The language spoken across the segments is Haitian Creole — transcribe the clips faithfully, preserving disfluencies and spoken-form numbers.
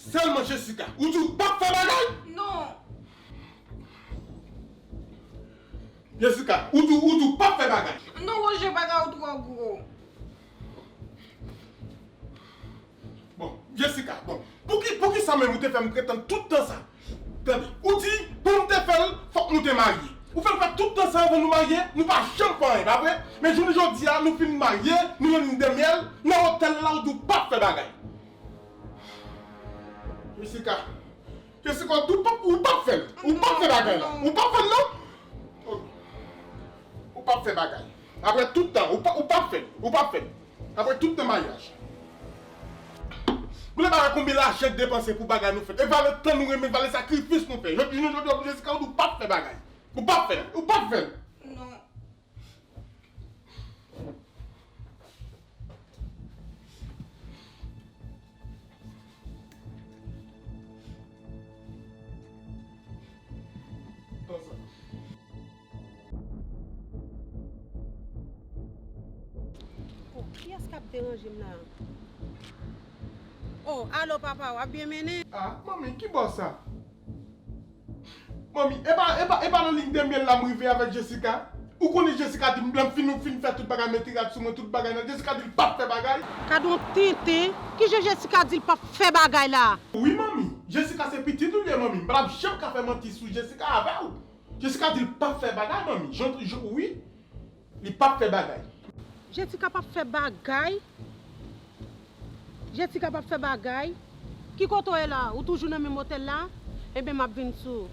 Sèlman Jessica, ou di w p ap fè bagay? Non. Jessica, ou di w, ou di w p ap fè bagay? Non, Roger, bagay ou twò gwo. Bon, Jessica, bon, pouki, poukisa menm ou te fè m ret tann tout tan sa? Tande, ou di pou m te fè l, fòk nou te marye. Ou fè l fè tout tan sa anvan nou marye, nou pa janm fè anyen, pa vre? Men jounen jodi a, nou fin marye, nou rann lin dè myèl, nan otèl la, ou di w p ap fè bagay. Jessica, Jessica, ou p ap, ou p ap fè l. Ou p ap fè bagay la. Ou p ap fè l non. Ok. Ou p ap fè bagay. Apre tout tan, ou p ap, ou p ap fè l. Ou p ap fè l. Apre tout tan maryaj. Ou pa wè konbyen lajan k depanse pou bagay nou fèt. E valè tan nou renmen, valè sakrifis nou fè. Jodi, jodi, jodi, Jessica, ou di w p ap fè bagay. Ou p ap fè l. Ou p ap fè l. Non. Oh, kiyès k ap deranje m la? Oh, alo papa, w ap byen mennen? Ah, manmi, ki bò sa? Manmi, e pa, e pa, e pa nan lin dè myèl la m rive avèk Jessica? Ou konnen Jessica di m, lè m fin, fin fè tout bagay, mete rad sou mwen, tout bagay nan, Jessica di l p ap fè bagay. Gad yon tenten, kijan Jessica di l p ap fè bagay la? Wi, manmi, Jessica se pitit ou l ye, manmi, m pa t ap janm ka fè manti sou Jessica avè w. Jessica di l p ap fè bagay, manmi, jan, jan, wi. Li p ap fè bagay. Jessica p ap fè bagay? Jessica p ap fè bagay? Ki kote w ye la? Ou toujou nan menm otèl la? Ebyen, m ap vin sou ou.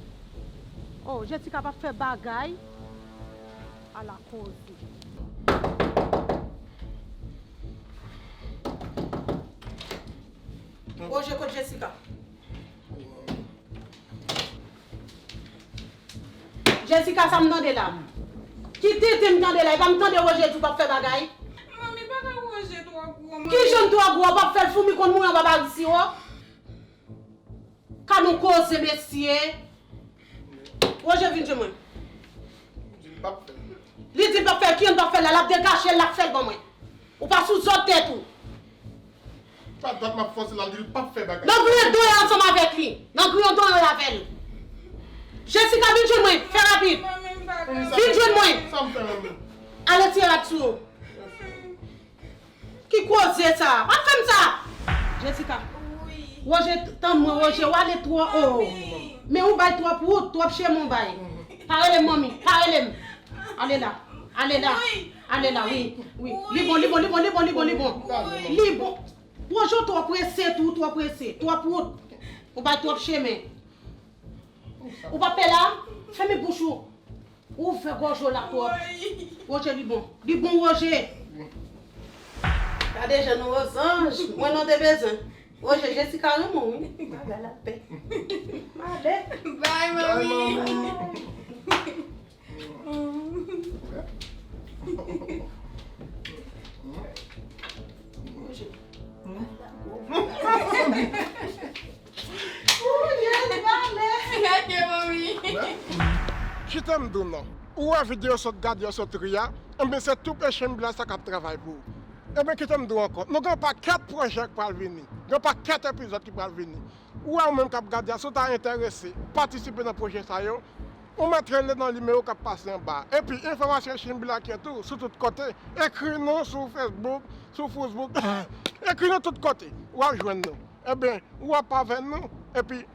Oh, Jessica p ap fè bagay? Ala koze. Roger, kot Jessica? Jessica, sa m tande la? Ki tenten m tande la? E pa m tande Roger di w p ap fè bagay? Manmi, bagay Roger twò gwo, manmi. Kijan l twò gwo? W p ap fè l foumi konn mouye anba barik siwo? Gad yon koze, mesye. Roger, vin jwenn mwen. Di l p ap fè l. Li di l p ap fè l, kijan l p ap fè l la? L ap degaje l, l ap fè l ban mwen. Ou pa sou zòt tèt ou. Pa dat m ap fòse l al di l p ap fè bagay. Nan griyen do yo ansanm avèk li. Nan griyen do yo avè l. Jessica, vin jwenn mwen. Fè rapid. Vin jwenn mwen. Sa m fè menm? Al retire rad sou ou. Ki koze sa? Pa fè m sa. Jessica. Wi. Roger, tann mwen, Roger, w ale twò o. Manmi. Men ou bay twòp wout, twòp chemen w bay. Pa rele m manmi, pa rele m. Ale la. Ale la. Wi. Ale la, wi. Wi. Li bon, li bon, li bon, li bon, li bon, li bon. Wi. Li bon. Roger, w twò prese tou, w twò prese. Twòp wout. Ou bay twòp chemen. Ou p ap pè la? Fèmen bouch ou. Ou ouvè gòj ou la twòp. Wi. Roger, li bon. Li bon, Roger. Gade jan nou ozanj. Mwen nou te bezwen. Roger, Jessica renmen w, wi. Bagay la pè. M ale. Bye, manmi. Bye, manmi. Kite m di w non. Ou wè videyo sot gade yo sot ri a? Enben se tou Chen Blan sa k ap travay pou ou. Enben kite m di w ankò, nou gen yon pakèt pwojè k pral vini. Gen yon pakèt epizòd ki pral vini. Ou wè ou menm k ap gade a, si w ta enterese patisipe nan pwojè sa yo, ou mèt rele nan nimewo k ap pase anba a. Epi enfòmasyon Chen Blan ki tou sou tout kote. Ekri nou sou Facebook, sou Facebook. Ekri nou tout kote. W ap jwenn nou. Enben, w ap avè nou. Epi